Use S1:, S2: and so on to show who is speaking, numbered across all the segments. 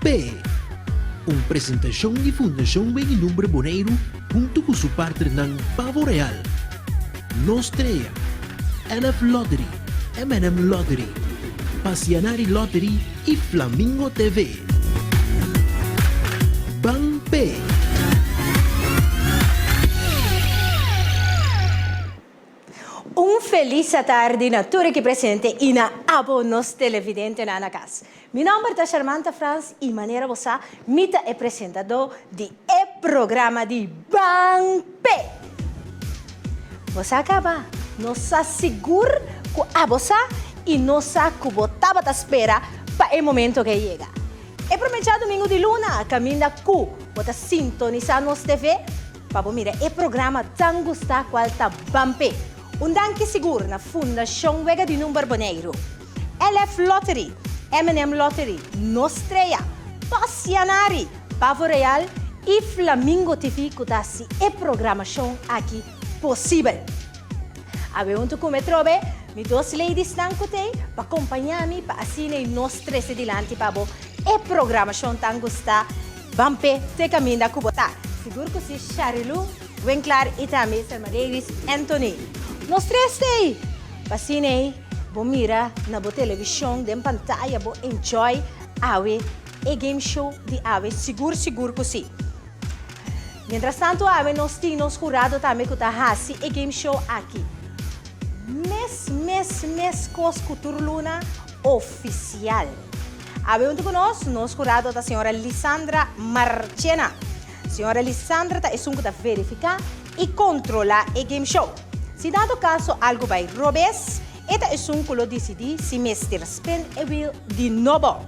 S1: P'e! Un presentashon di Fundashon Weg'i Number Boneiru huntu ku su partnernan Pavo Real, Nos Trea, LF Lottery, M&M Lottery, Pasianari Lottery i Flamingo TV. Ban P'e!
S2: Un felis atardi na tur aki presente y na abo nos televidentenan na cas. Mi nomber ta Sharmanta Frans y manera bo sa mi ta e presentador di e programa di Ban P'e! Bo sa caba? Nos sa sigur cu abo sa y nos sa cu bo tabata spera pa e momento ke yega. E prome djadomingo di luna caminda cu bo ta sintonisa nos TV, Pa bo mira e programa tan gustá kual ta ban p'e. Un danki sigur na Fundashon Wega di Number Boneiru, LF Lottery, M&M Lottery, Nos Strea, Pasianari, Pavo Real i Flamingo TV ku ta hasi e programashon aki posibel. Awe huntu ku mi atrobe mi dos ladiesnan ku t'ei pa kompañá mi pa asina ei nos trese dilanti pa bo e programashon tan gustá Ban p'e te kaminda ku bo ta. Sigur ku si Sharilu, Winklaar i tambe Selma Davis, Anthony. Nos tres t'ei! Pa asina ei bo mira na bo televishon den pantaya bo enjoy awe e game show di awe sigur sigur ku si. Mientras tanto awe nos tin nos hurado tambe ku ta hasi e game show aki mes mes mes kos ku tur luna ofisial. Awe huntu ku nos, nos hurado ta señora Lisandra Marchena. Señora Lisandra ta esun ku ta verifiká i kontrolá e game show. Si dado kaso algu bai robes, e ta esun ku lo disidí si mester spin e wiel di nobo.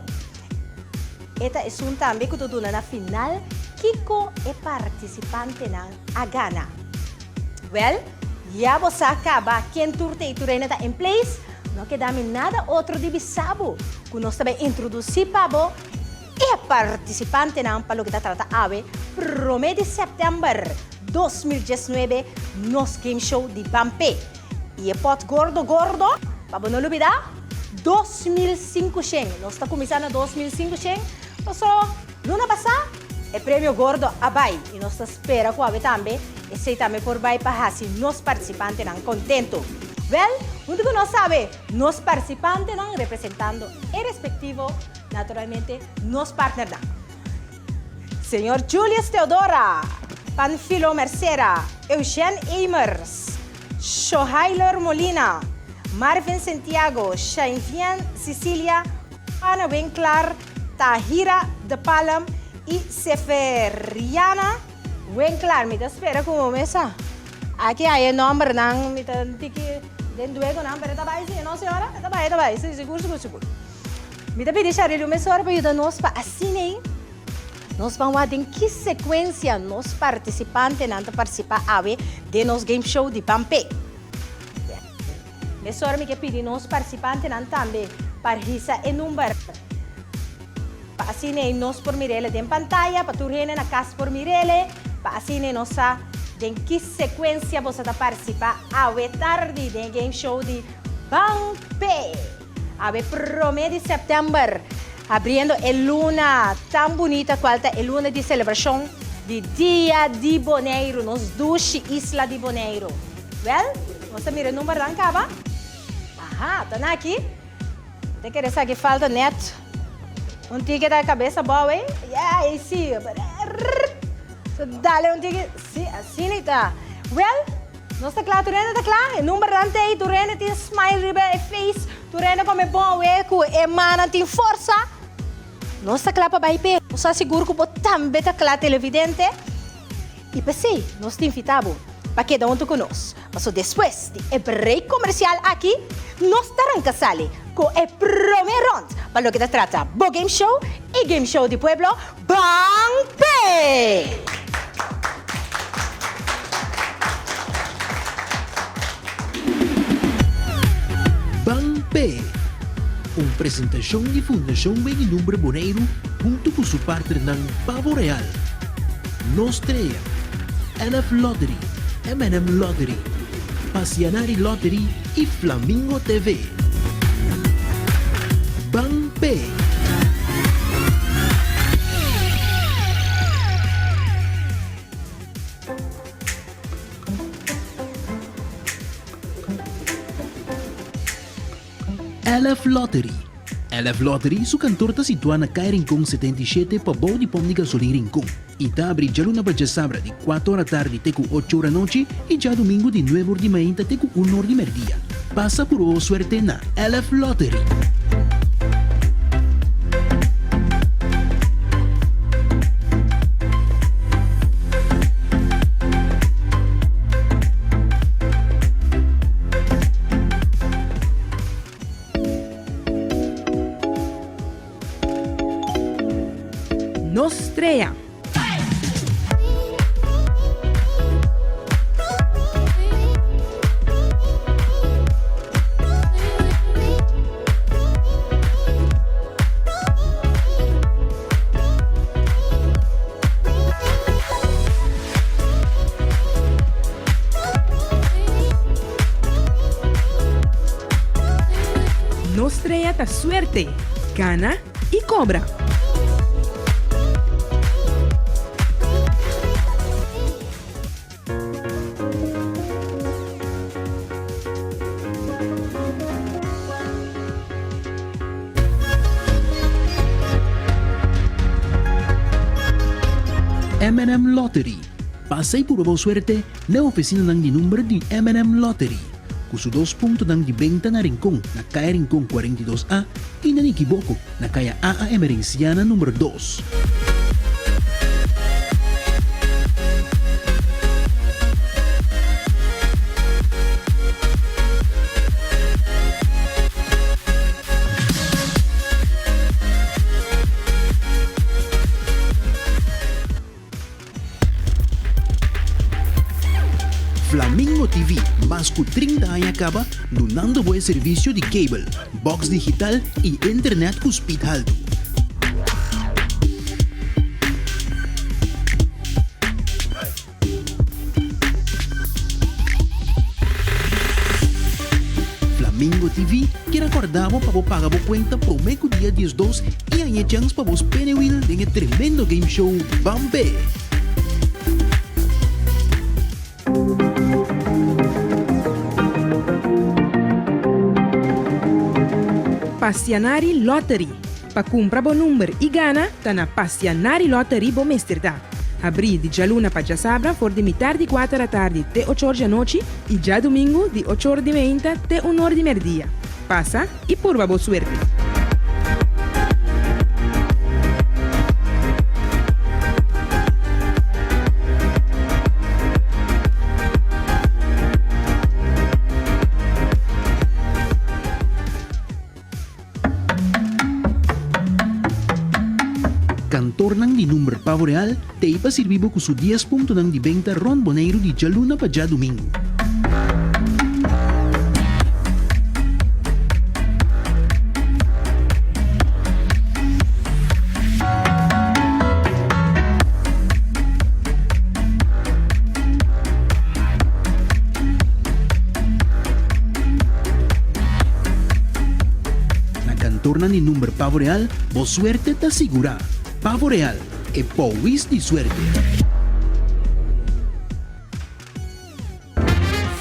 S2: E ta esun tambe ku ta duna na final kiko e partisipantenan a gana. Wèl, ya bo sa kaba ken tur ta i tur hende ta in place, no keda mi nada otro di bisa bo ku nos ta bai introdusí pa bo e partisipantenan pa loke ta trata awe promé di sèptèmber 2019 nos game show di Ban P'e. I e pòt gordo gordo, pa bo no lubidá, 2500. Nos ta kuminsá na 2500, paso luna pasá e premio gordo a bai i nos ta spera ku awe tambe esei tambe por bai pa hasi nos partisipantenan kontentu. Wèl, huntu ku nos awe, nos partisipantenan representando e respektivo, naturalmente, nos partnernan. Señor Julius Theodora, Panfilo Mercera, Eugène Emers, Shohailor Molina, Marvin Santiago, Shainvian Cecilia, Juana Winklaar, Tahira de Palm y Seferiana Winklaar. Mi ta spera cu bo mesa aki hay e nombernan, mi ta tiki den duegonan, pero e ta bay si, no señora? E ta bay, e ta bay, si, sigur, sigur, sigur. Mi ta pidi Sharilu mesora pa yuda nos pa asina ei nos ban wak den ki sekuensia nos partisipantenan ta partisipá awe den nos game show di Ban P'e. Mesora mi ke pidi nos partisipantenan tambe pa hisa e number pa asina ei nos por mir'ele den pantaya, pa tur hende na kas por mir'ele, pa asina ei nos sa den ki sekuensia boso ta partisipá awe tardi den e game show di Ban P'e. Awe prome di sèptèmber, habriendo e luna tan bunita kual ta e luna di selebrashon di Dia di Boneiru, nos dushi isla di Boneiru. Wèl, nos ta mira e numbernan kaba. Aha, ta na aki. Mi ta kere sa ki falta nèt un tiki ta kabes abou ei. Yeah, ei si. So dale un tiki. Si, asina ta. Wèl. Nos ta kla, tur hende ta kla, e numbernan t'ei, tur hende tin smile riba e face, tur hende kome bon awe ku e mannan tin forsa. Nos ta kla pa bai p'e. Nos ta sigur ku bo tambe ta kla televidente i p'esei nos ta invitá bo pa keda huntu ku nos. Paso despues di e break komersial aki nos ta ranka sali ku e promé rònt pa loke ta trata bo game show, e game show di pueblo, Ban p'e!
S1: Ban p'e! Un presentashon di Fundashon Weg'i Number Boneiru huntu ku su partnernan Pavo Real, Nos Trea, LF Lottery, M&M Lottery, Pasianari Lottery i Flamingo TV. Ban p'e! LF Lottery. LF Lottery su kantor ta situá na Kaya Rincon 77 pabou di pòmp di gasolin Rincon i ta abri djaluna pa djasabra di kuater ora tardi te ku ocho ora anochi i djadumingu di nuebe or di mainta te ku un or di mèrdia. Pasa puru bo suerte na LF Lottery.
S3: Nos strea. Nos strea ta suerte, gana i kobra.
S1: M&M Lottery, Pasa y purba bo suerte na e oficinanan di number di M&M Lottery, cu su dos puntonan di benta na Rincon na Caya Rincon 42 A y na Nikiboko na Caya AA Emerenciana number dos. Flamingo TV mas ku 30 aña kaba dunando bo e servisio di cable, box digital i internet ku speed haltu. Flamingo TV kier a kòrda bo pa bo paga bo kuenta promé ku dia 12 i haña e chèns pa bo spin e wil den e tremendo game show Ban P'e!
S3: Passianari Lottery, Pa kumpra bo number i gana ta na Passianari Lottery bo mester ta. Habrí di djaluna pa djasabra for di mitar di kuater atardi te ochor djanochi i djadumingu di ochor di meinta te unor di merdia. Pasa i purba bo suerte!
S1: Kantornan di number Pavo Real ta ei pa sirbi bo ku su dies puntonan di benta rònt Boneiru di djaluna pa djadumingu. Na kantornan di number Pavo Real, bo suerte ta sigurá. Pavo Real, e powis di suerte.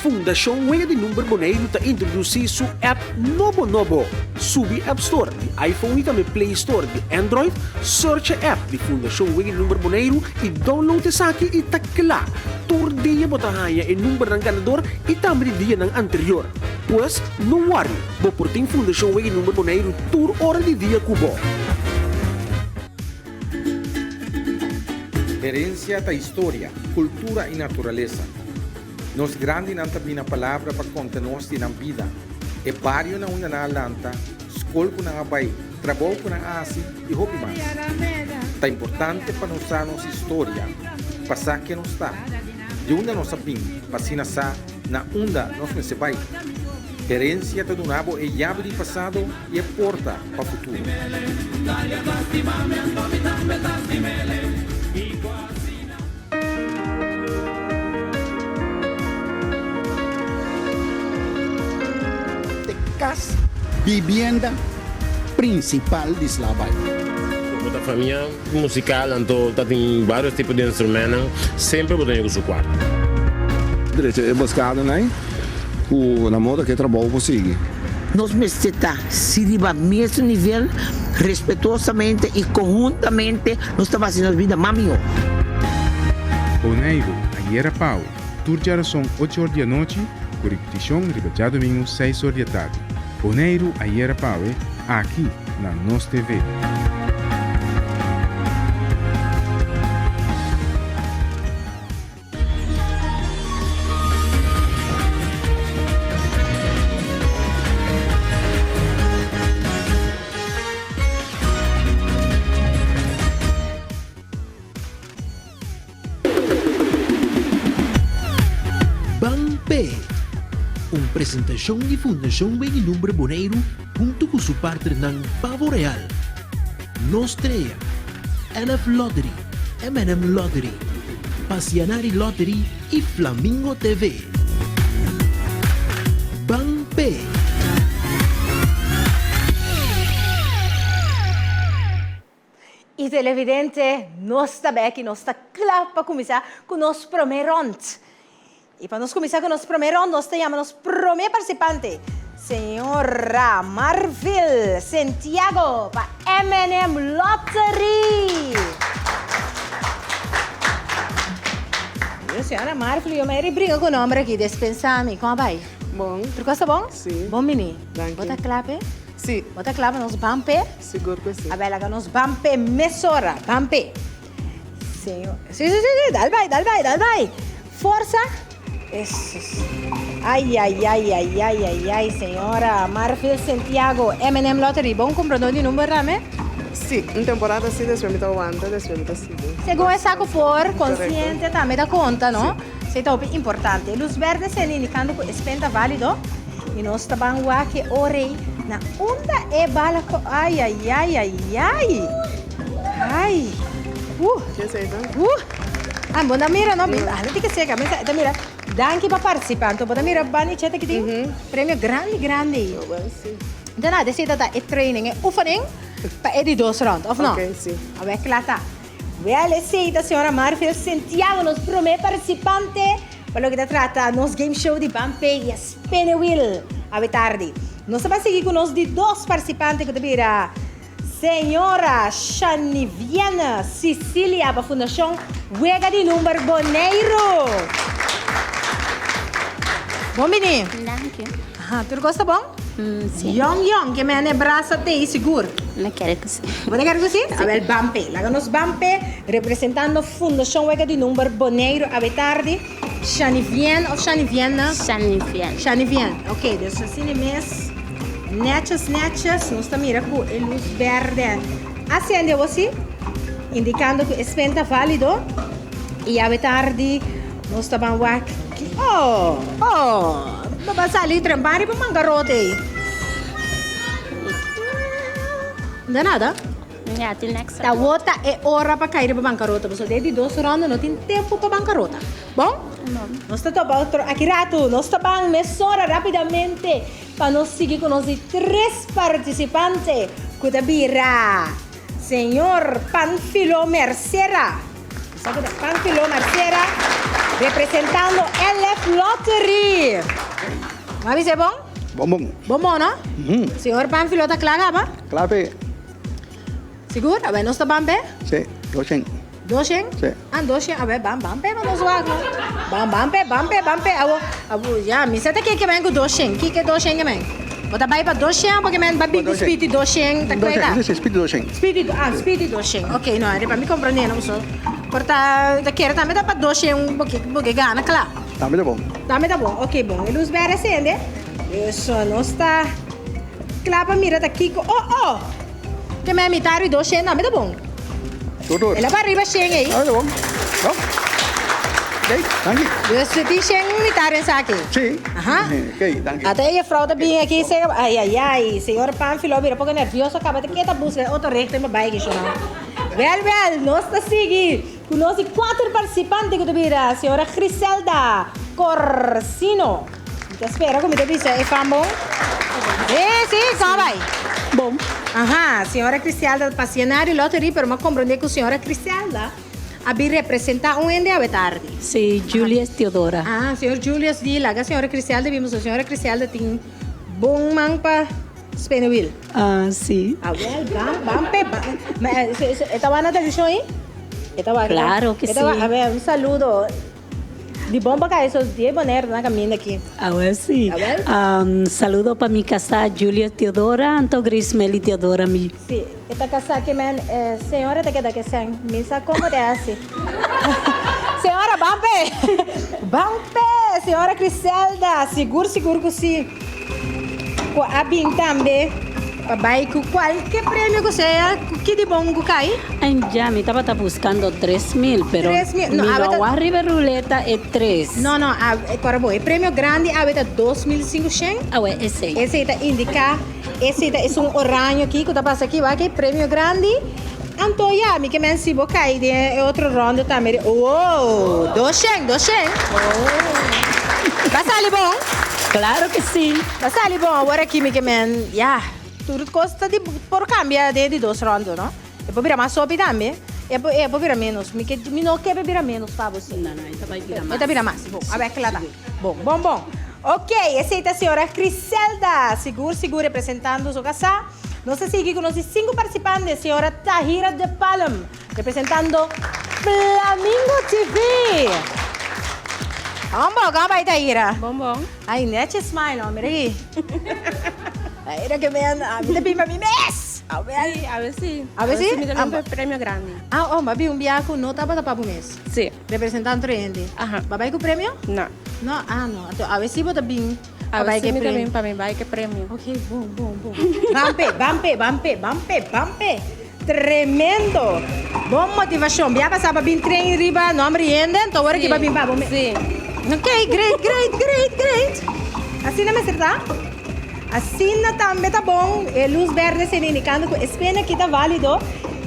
S4: Fundashon Wega di Number Boneiru ta introdusí su app nobo nobo. Subi App Store di iPhone i tambe Play Store di Android, search e app di Fundashon Wega di Number Boneiru i download esaki i ta kla! Tur dia bo ta haña e numbernan ganador i tambe di dianan anterior. Pues, no worry, bo por tin Fundashon Wega di Number Boneiru tur ora di dia ku bo.
S5: Herensia ta historia, kultura i naturalesa. Nos grandinan ta bina palabra pa konta nos di nan bida, e barionan unda nan a lanta, skol ku nan a bai, trabou ku nan a hasi i hopi mas. Ta importante pa nos sa nos historia, pa sa ken nos ta, di unda nos a bin, pa asina sa na unda nos mester bai. Herensia ta duna bo e yabi di pasado i e porta pa futuro.
S6: E kas bibienda prinsipal di Slabay.
S7: Bo ta famia musikal anto ta tin varios tipo di instrumennan semper bo ta yega ku su kuarto.
S8: Drecha e buskadonan ku na moda ku e trabou por sigui. Nos mester ta si riba mesun nivel, respetuosamente y conhuntamente nos ta basi nos bida mas mihó.
S5: Boneiru, ayera pau, tur djarason ocho or di anochi, ku ripitishon riba djadumingu seis or di atardi. Boneiru, ayera pawe, aki na Nos TV.
S1: Ban P'e! Un presentashon di Fundashon Weg'i Number Boneiru huntu ku su partnernan Pavo Real, Nos Trea, NF Lottery, M&M Lottery, Pasianari Lottery y Flamingo TV. Ban p'e!
S2: Y televidente, nos ta bek y nos ta cla pa cuminsa cu nos prome rond. Y pa nos cuminsa cu nos prome rond, nos ta yama nos prome participante, señora Marvil Sentiago pa M&M Lottery. Yo, señora Marvil, yo meri bringa cu nomber aki, despensa mi. Con a bay?
S9: Bon.
S2: Tur cos ta bon?
S9: Si.
S2: Bon bini.
S9: Danki.
S2: Bo ta cla p'e?
S9: Si.
S2: Bo ta cla pa nos ban p'e?
S9: Sigur cu si.
S2: A bay, laga nos ban p'e mesora. Ban p'e. Señor. Sí, sí, sí, sí. Dal bai, dal bai, dal bai. Forsa. Eso. Ay, ay, ay, ay, ay, ay, ay, señora Marfil Santiago, M&M Lottery. Bon comprador di number, Rame?
S9: Sí, un temporada sí, después mi ta wanta, después mi ta sigui.
S2: Segun e saco por, consciente tambe ta conta, no? Sí. ta hopi importante. Luz verde sende indicando cu e spin ta valido. Y nos ta ban wak e ora na unda e bala co... Ay, ay, ay, ay, ay. Ay.
S9: Ke esei ta?
S2: Ah, bo ta mira no? Ah, no tin ke seka. Mi ta mira. Danki pa participa. Anto bo ta mira bani cheta ki tin premio grandi grandi. Enton nada, esei ta ta e training, e oefening pa e di dos rond, of no?
S9: Ok, si.
S2: Awor kla ta. Wel, esei ta señora Marfil Santiago, nos prome participante pa loke ta trata nos game show di Ban Pay y e Spinne Wheel awe tardi. Nos ta bai sigui cu nos di dos participante cu ta bira Señora Shanivienne Cicilia pa Fundacion Wega di Number Boneiru. Bon bini.
S10: Danki.
S2: Aha, tur cos ta bon?
S10: Si.
S2: Yong yong, ke mene brasa tei sigur.
S10: Mi kere ku si.
S2: Bo ta kere ku si? Awel ban p'e. Laga nos ban p'e representando Fundacion Wega di Number Boneiru awe tardi. Shanivienne of Shanivienne?
S10: Shanivienne.
S2: Shanivienne, ok. Dus asina mes, netjes netjes, nos ta mira ku e lus berde a sende awor si, indikando ku e spin ta valido. I awe tardi nos ta ban wak ki, oh, oh, bo ba sali trempa riba mangarote ei. No ta nada?
S10: Ya, tin next
S2: Ta
S10: round.
S2: wou ta e ora pa kai riba bankarota, pasobra den di dos ronda no tin tempu pa bankarota. Bon?
S10: Bon.
S2: Nos ta topa otro aki ratu. Nos ta ban mesora rapidamente pa nos sigui ku nos di tres partisipante ku ta bira señor Panfilo Mercera. Sa ku ta Panfilo Mercera representando LF Lottery. Bo a bisa e bon?
S6: Bon bon.
S2: Bon bon, no? Señor Panfilo ta kla kaba?
S6: Kla pe.
S2: Sigur? Awel nos ta ban p'e?
S6: Sí, doshen.
S2: Doshen?
S6: Sí.
S2: Ah, doshen. Awel ban, ban p'e pa nos wak no. Ban, ban p'e, ban p'e, ban p'e. Awo, awo, ya, mi sa ta ke ke men ku doshen. Kiko e doshen ke men? Bo ta bai pa doshen o bo ke men ba bin ku spiti doshen? Ta kue ta?
S6: Sí, sí, spiti doshen.
S2: Spiti, ah, spiti doshen. Ok, no, riba mi komprende no so. Por ta, ta kere tambe ta pa doshen bo ke, bo ke gana, kla.
S6: Tambe ta bon.
S2: Tambe ta bon. Ok, bon. E lus berde sende. Eso, nos ta. Kla pa mira ta kiko. Oh oh! Ke mei mitad ri dos shen tambe ta bon.
S6: Tur tur.
S2: El a para riba shen ei.
S6: Tambe ta bon. Bon. Oké, danki.
S2: Dus si tin shen mitad den saki.
S6: Si.
S2: Aha.
S6: Oké, danki.
S2: Ata e jefrouw ta bin aki sega. Ai ai ai, señor Pánfilo a bira poko nervioso kaba ta ke ta buska e otro richting pa bai ki shona. Wel wel, nos ta sigui ku nos di kuater partisipante ku ta bira señora Griselda Corsino. Mi ta spera ku mi ta bisa e pan bon. Sí, sí, kon bai?
S11: Bon.
S2: Aha, señora Criselda ta pasionario loterie, pero mi a comprende ku señora Criselda a bin representa un hende awe tardi.
S11: Sí, Julius Teodora.
S2: Ah, señor Julius di laga señora Criselda bin pasobra señora Criselda tin. Bon man pa spin wheel.
S11: Ah, si.
S2: Ah, wel, ban, ban pe, ban. Ma, e ta wak na televishon ei? E ta wak.
S11: Claro que
S2: E ta wak,
S11: si.
S2: a ber, un saludo. Di bon pa kai esos die Bonaire na kaminda aki.
S11: Ah, wel, si.
S2: Ah, wel.
S11: Um, saludo pa mi kasá Julia Teodora, anto Grismeli Teodora, mi.
S2: Si, e ta kasá ke men, e señora ta keda ke sèn. Mi sa komo te hasi. Señora, ban p'e. Ban p'e, señora Criselda. Sigur, sigur ku si. Ku a bin tambe pa bai ku kualke premio ku sea, ku ki di bon ku kai?
S11: Ya, mi tabata buskando 3000, pero
S2: 3000, no,
S11: mi
S2: awe
S11: no
S2: ta.
S11: wak riba e ruleta e tres.
S2: No, no, kòrda bo, e premio grandi awe ta 2500.
S11: Awe, esei.
S2: Esei ta indiká, esei ta esun oraño aki ku ta pasa aki, wak e premio grandi. Anto ya, mi ke men si bo kai den e otro rondo tambe di, oh, doshen, doshen. Ba sali bon?
S11: Claro que si.
S2: Ba sali bon, awor aki mi ke men, ya, tur kos ta di por kambia den di dos rondo, no? E por bira mas hopi tambe, e por, e por bira menos. Mi ke, mi no ke pa bira menos pa bo si.
S11: No, no, e ta bai bira mas.
S2: E ta bira mas, bon, a ber kla ta. Bon, bon, bon. Ok, esei ta señora Griselda, sigur, sigur representando su kasá. Nos ta sigui ku nos di sinku partisipante, señora Tahira de Palm, representando Flamingo TV. Bon bon, kon bai Tahira?
S10: Bon bon.
S2: Ay, nechi smile no, mira aki. Tahira ke men, ami ta bin pa mi mes. Awel.
S10: Si, awe si.
S2: Awe si?
S10: Mi ta bin pa e premio grandi.
S2: Ah, oh, bo a bin un biaha ku no tabata pa bo mes?
S10: Si.
S2: Representando otro hende?
S10: Aha.
S2: Bo a bai ku premio?
S10: No.
S2: No, ah no. Anto awe si bo ta bin.
S10: A bai ke premio. Pa mi bai ke premio.
S2: Ok, bon, bon, bon. Ban p'e, ban p'e, ban p'e, ban p'e, ban p'e. Tremendo! Bon motivashon. Bia pasá pa bin train riba nòmber di hende, anto ora ki bo a bin pa bo mes.
S10: Sí.
S2: Ok, great, great, great, great. Asina mester ta. Asina tambe ta bon. E lus berde esei ta indikando ku e spin aki ta válido.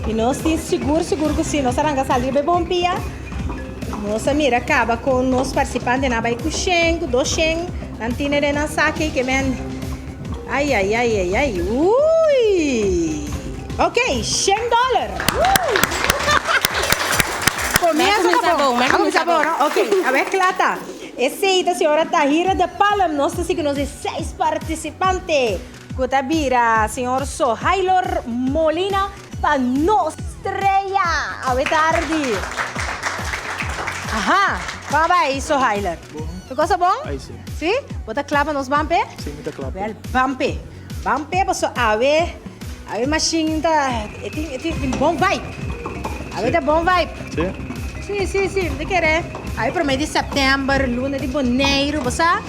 S2: I nos tin sigur, sigur ku si nos a ranka sali riba e bon pia. Nos a mira caba con nos participantenan a bay cu shen, cu dos shen, nan tine den nan saki ke men ay ay ay ay ay uy ok shen dollar Comienzo ta bon, a cuminsa bon no ok a ber cla ta esey ta señora Tahira de Palm nos ta sigui nos di seis participante cu ta bira señor Sohailor Molina Pa nos strea awe tardi. Aha, kon a bai Sohailer?
S12: Bon.
S2: Tur cosa bon?
S12: Ai si.
S2: Si? Bo ta kla pa nos ban p'e?
S12: Si, mi ta kla p'e.
S2: Wel, ban p'e. Ban p'e paso awe, awe mashin ta, e tin, e tin bon vibe. Awe ta bon vibe.
S12: Si.
S2: Si, si, si, mi ta kere. Awe prome di sèptèmber, luna di Boneiru, bo sa?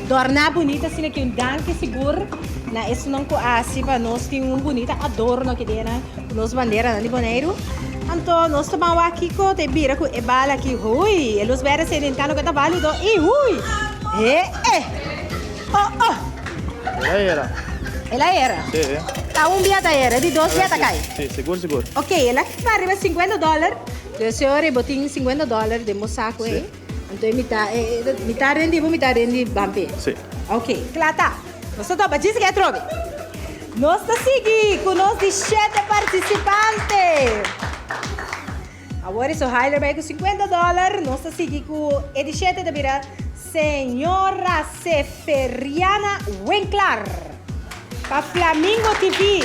S2: Dòrná bunita asina ki un danki sigur. Na esunnan ku a hasi pa nos tin un bunita adorno aki den ku nos banderanan di Boneiru. Anto nos ta ban wak kiko ta e bira ku e bala aki. Hui! E lus berde esei den kano ku e ta balido i hui! He e! Oh oh!
S12: El a era.
S2: El a era?
S12: Si.
S2: Ta un bia ta era, di dos bia ta kai.
S12: Si, sigur sigur.
S2: Ok, el a pa riba sinkuenta dòler. Dus e ora bo tin sinkuenta dòler den bo saku ei. Anto e mita, mita den di bo, mita den di Bampe.
S12: Si.
S2: Ok, kla ta. Nos ta topa djis ke atrobe. Nos ta sigui ku nos di shete partisipante. Awor e Sohailer bai ku sinkuenta dòler. Nos ta sigui ku e di shete ta bira Señora Seferiana Winklar pa Flamingo TV.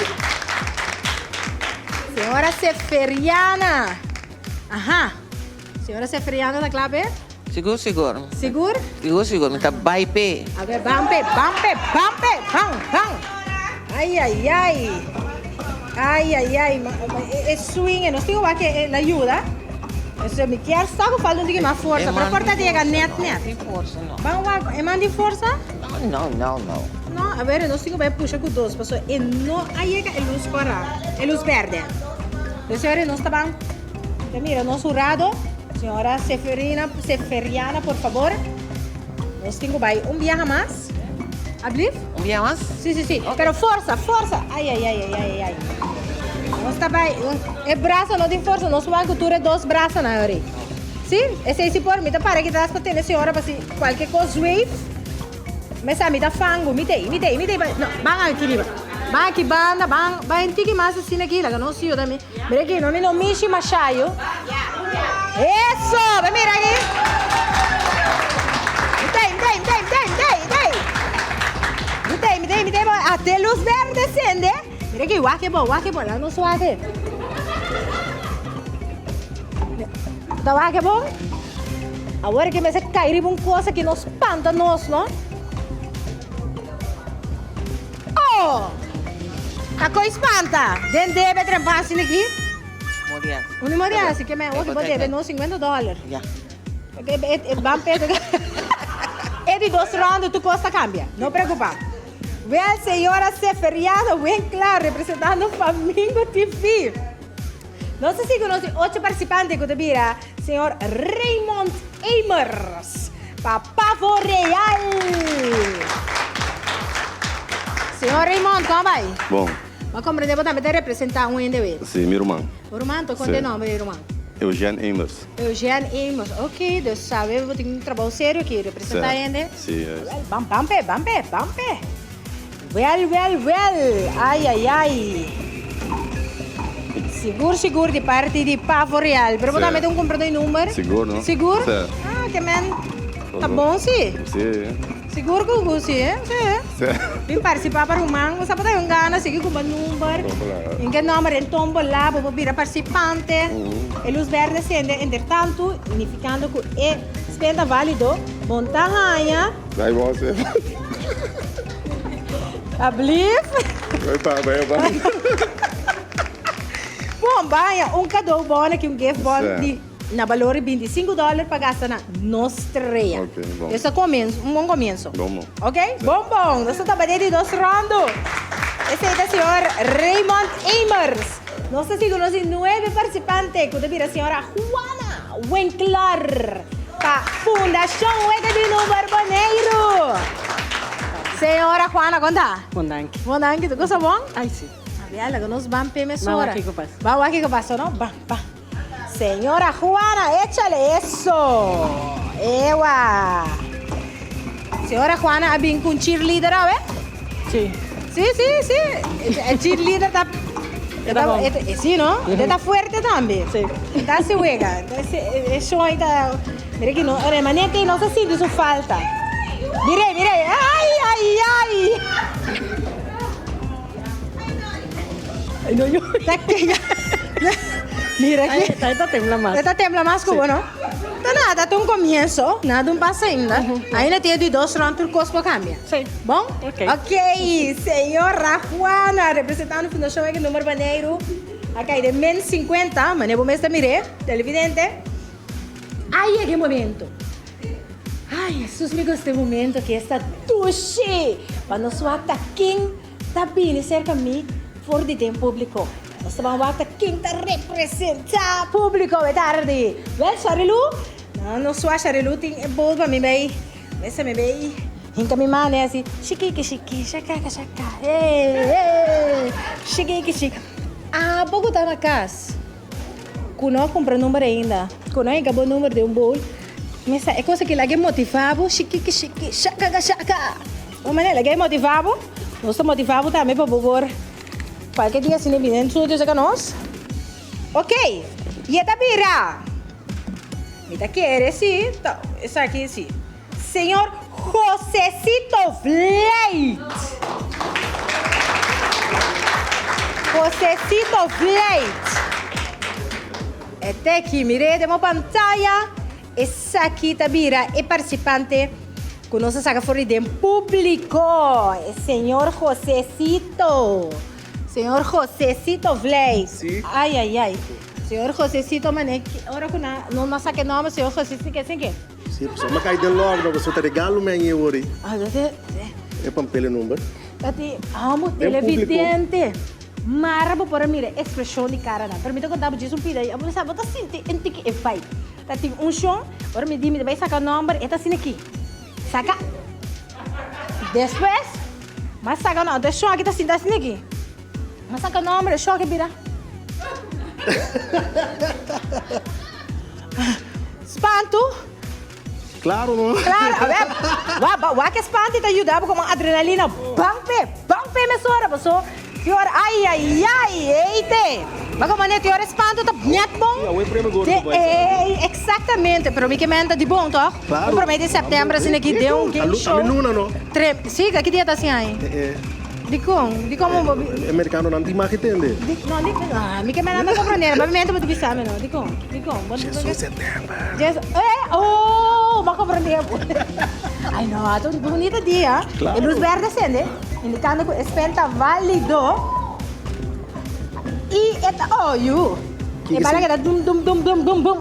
S2: Señora Seferiana. Aha. Señora Seferiana ta kla p'e?
S8: Sigur sigur.
S2: Sigur?
S8: Sigur sigur mi ta bai p'e.
S2: A ber ban p'e, ban p'e, ban p'e, ban, ban. Ai ai ai. Ai ai ai, e swing e nos tin ku wak e la yuda. Entonces mi kier sa ku falta un tiki mas forsa, pero por ta yega net net.
S8: Tin forsa no.
S2: Ban wak, e man tin forsa?
S8: No no no.
S2: No, a ber nos tin ku bai pusha ku dos pasobra e no a yega e lus kora, e lus berde. Entonces nos ta ban. Ta mira nos hurado, señora Seferina, Seferiana, por favor. Nos tin cu bay un biaha mas. Ablief?
S8: Un biaha mas?
S2: Si, si, si. Pero forsa, forsa. Ay, ay, ay, ay, ay, ay. Nos ta bay, e brasa no tin forsa, nos wak cu tur e dos brasanan ahori. Si? Esey si por, mi ta para aki tras pa tene señora pa si cualkier cos zweef. Mesa mi ta fangu, mi t'ei, mi t'ei, mi t'ei pa, no, ban aki riba. Ban aki banda, ban, ban un tiki mas asina aki, laga nos yuda mi. Mira aki, no mi no mishi masha yu. Eso, bai mira aki. Mi t'ei, mi t'ei, mi t'ei, mi t'ei, mi t'ei, mi t'ei. tei, mi tei, mi tei, ate luz berde sende. Mira aki, wak e bo, wak e bo, laga nos wak e. Ta wak e bon? Awor ke mester kai riba un cosa ki no spanta nos, no? Oh! Ta koi spanta! Den debe trempa asina aki?
S8: Morias.
S2: Uni morias, ke men, oki bo debe nos 50 dollar.
S8: Ya.
S2: E ban peso. E di dos ronda tur kos ta kambia. No preokupa. Wel, señora Seferiano Winklar representando Flamingo TV. Nos ta sigui nos di ocho participante ku ta bira señor Raymond Emers pa Pavo Real. Señor Raymond, kon bai?
S13: Bon.
S2: Bo a komprende bo tambe ta representa un hende wet?
S13: Si, mi ruman.
S2: Bo ruman? To konta e nomber di e ruman.
S13: Eugène Emers.
S2: Eugène Emers, ok, dus sabe bo tin un trabou serio aki, representa hende.
S13: Si, juist.
S2: Wel, ban, ban p'e, ban p'e, ban p'e. Wel, wel, wel, ai, ai, ai. Sigur, sigur di parti di Pavo Real. Pero bo tambe ta un cumprador di number?
S13: Sigur, no?
S2: Sigur?
S13: Si.
S2: Ah, ke men ta bon si.
S13: Si.
S2: Sigur ku ku si, eh? Si.
S13: Si.
S2: Bin participá pa ruman, bo sa bo ta un gana sigui ku bo number. En ke nomber den tombola bo por bira participante. E luz berde sende entertantu, nificando ku e spel ta valido. Bon ta haña.
S13: Dai bo se.
S2: Ablief.
S13: Bai pa, bai pa.
S2: Bon, bo haña un cadeau bon aki, un gift bon di na balor di 25 dollar pa gasta na Nos Strea.
S13: Ok, bon.
S2: Esei ta comienzo, un bon comienzo.
S13: Bon, bon.
S2: Ok, bon, bon. Nos ta tabata di dos rondo. Esei ta señor Raymond Emers. Nos ta sigui nos di nuebe participante cu ta bira señora Juana Winkler pa Fundacion Wega di Number Boneiru. Señora Juana, con ta?
S14: Bon danki.
S2: Bon danki. Tur cosa bon?
S14: Ay, si.
S2: A ver, laga nos ban p'e mesora.
S14: Ban wak kico pasa.
S2: Ban wak kico pasa, no? Ban, ban. Señora Juana, échale eso. Ewa. Señora Juana a bin cu un cheerleader awe?
S14: Sí.
S2: Sí, sí, sí. E cheerleader ta...
S14: E ta bon.
S2: Sí, no? E ta fuerte tambe.
S14: Sí.
S2: E ta haci wega. E show ahí ta... Mira ki no, remanente no sa sinti su falta. Mira, mira. Ay, ay, ay.
S14: Ay, no, yo.
S2: Mira aquí.
S14: Ay, ta tembla mas.
S2: Ta tembla mas ku bo, no? Ta nada, ta un comienzo. Nada un pasa ainda. Ainda tiene di dos round tur cos por cambia.
S14: Sí.
S2: Bon?
S14: Ok.
S2: Ok, señora Juana, representando Fundacion Wega Number Baneiru. A cai den min 50, mane bo mes ta mir'é, televidente. A yega e momento. Ay, Hesus, mi gusta e momento ki esta dushi! Pa nos wak ta ken ta bini serka mi for di den publico. Nos ta ban wak ta ken ta representa publico e tardi. Wel, Sharilu, no, nos wak Sharilu tin e bol pa mi bay. Mester mi bay hinka mi man asi, shikiki shiki, shakaka shaka, hey, hey, shikiki shiki. Abo ku ta na kas. Ku no a kumpra number ainda. Ku no a hinka bo number den un bowl. Mester e cosa ki laga e motiva bo shikiki shiki shaka shaka. Un manera laga e motiva bo. Nos ta motiva bo tambe pa bo por kualke dia asina bini den studio cerca nos. Ok, y e ta bira. Mi ta kere si ta esaki si. Señor Josecito Vlijt. Josecito Vlijt. E te aki, mir'é den bo pantaya. Esaki ta bira e participante cu nos a saca for di den publico. E señor Josecito. Señor Josecito Vlijt.
S6: Sí.
S2: Ay, ay, ay. Señor Josecito, mane, ora cu nan no saca e nomber, señor Josecito, ke sin ke?
S6: Sí, pasobra mi a kai den lockdown, pasobra ta regalo mi a ñe wori.
S2: Ah, dat e.
S6: E pampel e number.
S2: Dat e amo televidente. Mara bo por a mira e expresion di caranan. Pero mi ta conta bo djis un pida, bo sa bo ta sinti un tiki e vibe. Ta tin un shon, ora mi di mi ta bay saca nomber, e ta asina aki. Saca. Despues, mi a saca nomber, e shon aki ta sinta asina aki. Mi a saca nomber, e shon aki bira. Spantu?
S6: Claro no.
S2: Claro, a ver, wa, wa, wak e spantu ta yuda bo como adrenalina. Ban p'e, ban p'e mesora, paso. Ki ora, ai ai ai, ei te. Ba como ne ki ora espanto ta net bon.
S6: Sí, awe preme gordo
S2: De,
S6: bai sa.
S2: ei, exactamente, pero mi ke menta di bon toch?
S6: Claro.
S2: Un prome di september asina aki den un game show.
S6: Ami luna no.
S2: Tre, sí, ki dia ta asina ai?
S6: Eh, eh.
S2: Dikon? Dikon bo bo.
S6: E merikanonan tin magi tende.
S2: Di, no, di, ah, mi ke menta no comprende, ba mi menta bo ta bisa mi no. Dikon? Dikon? Bo,
S6: Jesus september.
S2: Jesus, eh, oh, bo a comprende. Ai no, ta un bunita dia.
S6: Claro.
S2: E luz berde sende. Indicando cu e spel ta valido y e ta, oh yu, e bala keda dum dum dum dum dum dum.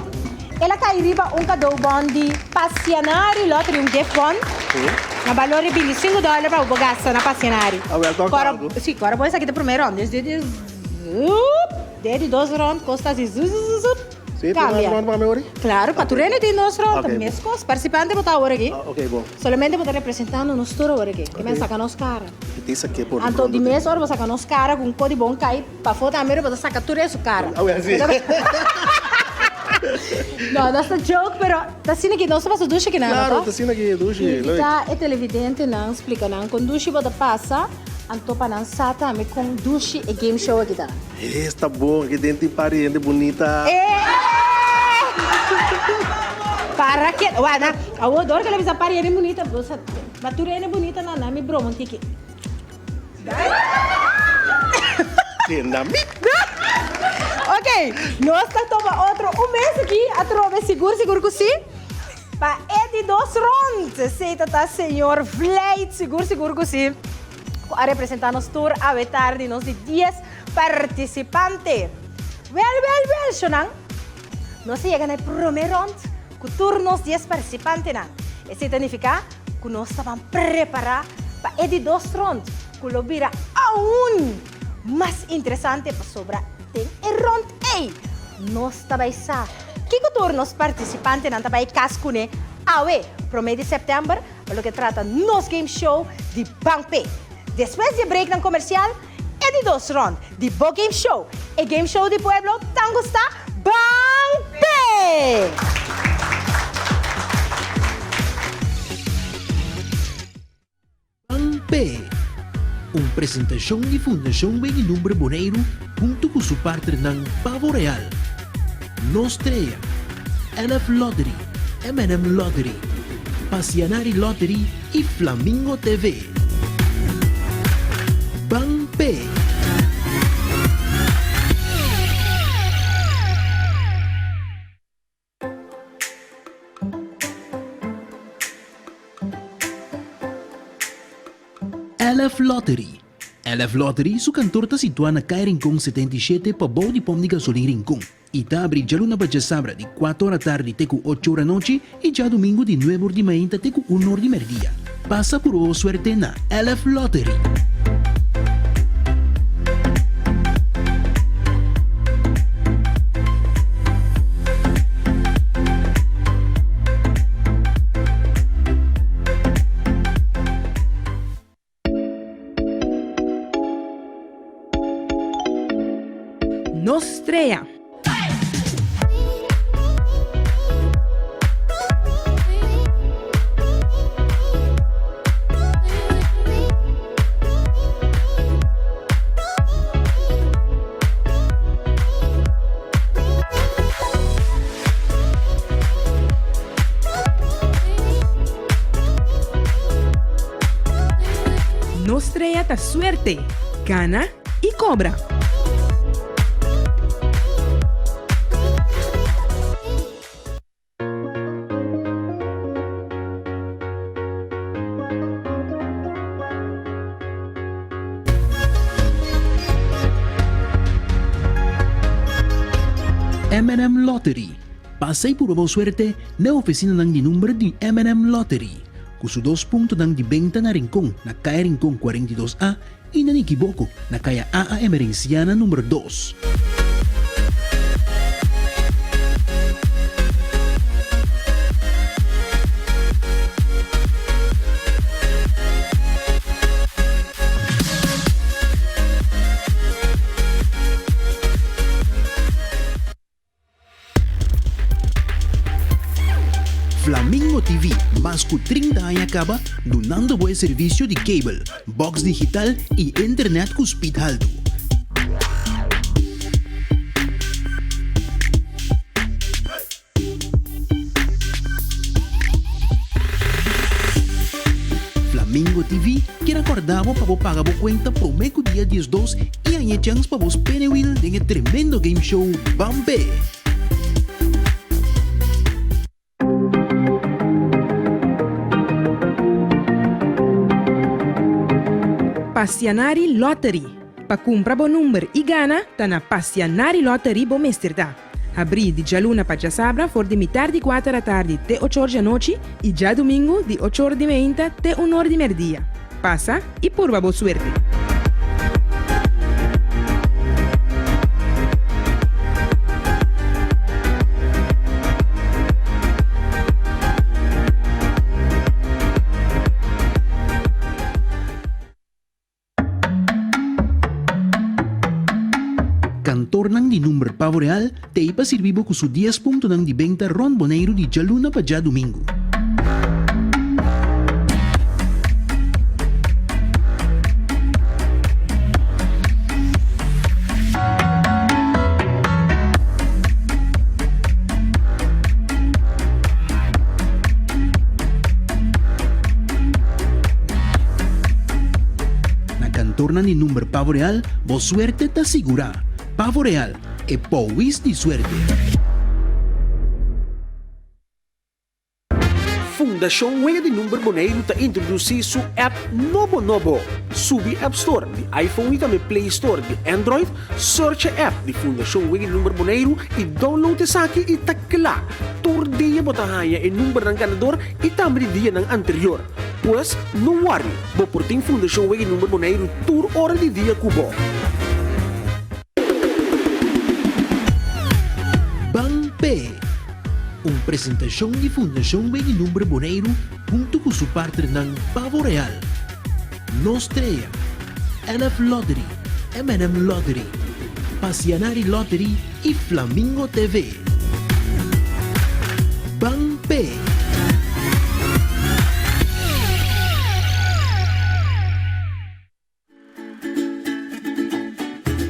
S2: El a cay riba un cadeaubon di Passianari Lottery, un gift bon na balor di binticinco dollar pa bo por gasta na Passianari. Cora, si, cora bo esaki ta prome rond, dus dit is zup, den di dos rond cos ta asi zuzuzuzup.
S6: Sí, tin mas rond pa mi ori?
S2: Claro, pa tur hende tin dos rond,
S6: Ok.
S2: mescos. Participante bo ta awor aki.
S6: Ah, ok, bon.
S2: Solamente bo ta representando nos tur awor aki. Ke men saca nos cara.
S6: E tin sa ke por
S2: Anto di mes ora bo saca nos cara cu un co di bon cay pafo tambe bo ta saca tur e su cara.
S6: Awe así.
S2: No, nos ta joke, pero ta asina ki nos ta pasa dushi aki nan,
S6: Claro,
S2: no?
S6: ta asina ki dushi.
S2: Invita e televidentenan, splica nan con dushi bo ta pasa, anto pa nan sa tambe con dushi e game show aki ta.
S6: Esta bon, aki den tin par di hende bunita.
S2: Para ke, wak, awor dor ke lo bisa par di hende bunita, bo sa, ma tur hende bunita nan, nan mi broma un tiki.
S6: Tenda mi.
S2: Ok, nos ta tuma otro un mes aki, atrobe sigur sigur ku si. Pa e di dos rond, esei ta ta señor Vlijt, sigur sigur ku si. Ku a representá nos tur awe tardi nos di dies partisipante. Wèl wèl wèl shonnan, nos a yega na e promé rònt ku tur nos dies partisipantenan. Esei ta nifiká ku nos ta ban prepará pa e di dos rònt ku lo bira aun mas interesante pasobra den e rònt ei nos ta bai sa kiko tur nos partisipantenan ta bai kas kuné awe promé di sèptèmber Pa loke trata nos game show di Ban P'e. Despues di e breaknan komersial, e di dos rond di bo game show, e game show di pueblo tan gustá, Ban P'e!
S1: Ban P'e, un presentashon di Fundashon Weg'i Lumbre Boneiru huntu ku su partnernan Pavo Real. Nos Trea, NF Lottery, M&M Lottery, Pasianari Lottery y Flamingo TV. Ban p'e! LF Lottery. LF Lottery su kantor ta situá na Kai Rincon 77 pabou di pòmp di gasolin Rincon i ta abri djaluna pa djasabra di kuater ora tardi te ku ocho ora anochi i djadumingu di nuebe or di mainta te ku un or di mèrdia. Pasa purba bo suerte na LF Lottery.
S3: Nos strea. Nos strea ta suerte, gana i kobra.
S1: M&M Lottery, Pasa y purba bo suerte na e oficinanan di number di M&M Lottery, cu su dos puntonan di benta na Rincon na Caya Rincon 42 A y na Nikiboko na Caya AA Emerenciana number dos. Flamingo. TV, mas ku 30 aña kaba dunando bo e servisio di kabel, box digital i internet ku speed haltu. Flamingo TV kier a korda bo pa bo paga bo kuenta promé ku dia 12 i haña e chèns pa bo spin e wheel den e tremendo game show Ban P'e!
S3: Passianari Lottery, Pa kumpra bo number i gana ta na Passianari Lottery bo mester ta. Habrí di djaluna pa djasabra for di mitar di kuater atardi te ochor djanochi i djadumingu di ochor di meinta te unor di merdia. Pasa i purba bo suerte!
S1: Kantornan di number Pavo Real t'ei pa sirbi bo ku su dies puntonan di benta rònt Boneiru di djaluna pa djadumingu. Na kantornan di number Pavo Real, bo suerte ta sigurá. Pavo Real, e powis di suerte.
S4: Fundashon Wega di Number Boneiru ta introdusí su app nobo nobo. Subi App Store di iPhone i tambe Play Store di Android, search e app di Fundashon Wega di Number Boneiru i download esaki i ta kla! Tur dia bo ta haña e numbernan ganador i tambe di dianan anterior. Pues, no worry, bo por tin Fundashon Wega di Number Boneiru tur ora di dia ku bo.
S1: Ban P'e! Un presentashon di Fundashon Wega di Number Boneiru huntu ku su partnernan Pavo Real, Nos Trea, NF Lottery, M&M Lottery, Pasianari Lottery i Flamingo TV. Ban p'e!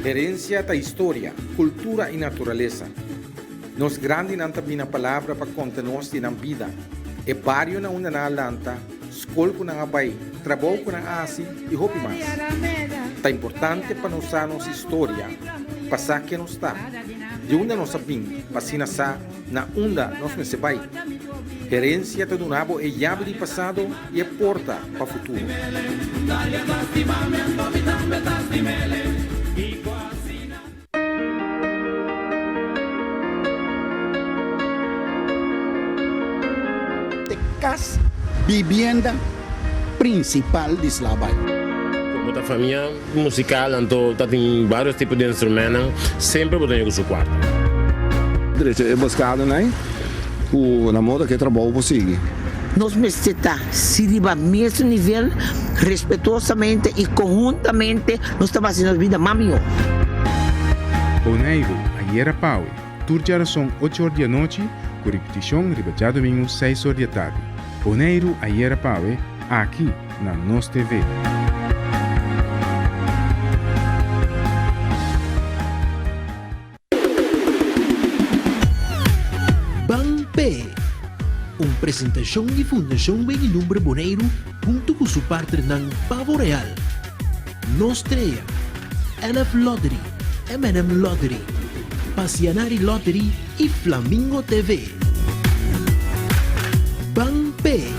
S5: Herencia ta historia, cultura y naturalesa. Nos grandinan ta bina palabra pa conta nos di nan bida, e bario na unda nan a lanta, skol ku nan a bai, trabou ku nan a hasi i hopi mas. Ta importante pa nos sa nos historia, pa sa ken nos ta, di unda nos a bin, pa asina sa na unda nos mester bai. Herensia ta duna bo e yabi di pasado i e porta pa futuro.
S15: E kas bibienda prinsipal di Slabay.
S7: Como ta famia musical anto ta tin varios tipo di instrumentnan, semper bo ta ña cu su cuarto.
S16: Drecha e buskadonan ku na moda ku e trabou por sigui.
S8: Nos mester ta si riba mes nivel, respetuosamente i konhuntamente nos ta basi nos bida mas mihó.
S5: Boneiru, ayera pawe, tur djarason ocho or di anochi, ku ripitishon riba djadumingu seis or di atardi. Boneiru, ayera pawe, aki na Nos TV.
S1: Ban P'e! Un presentashon di Fundashon Weg'i Lumbre Boneiru huntu ku su partnernan Pavo Real, Nos Trea, NF Lottery, M&M Lottery, Pasianari Lottery i Flamingo TV. Ban P'e!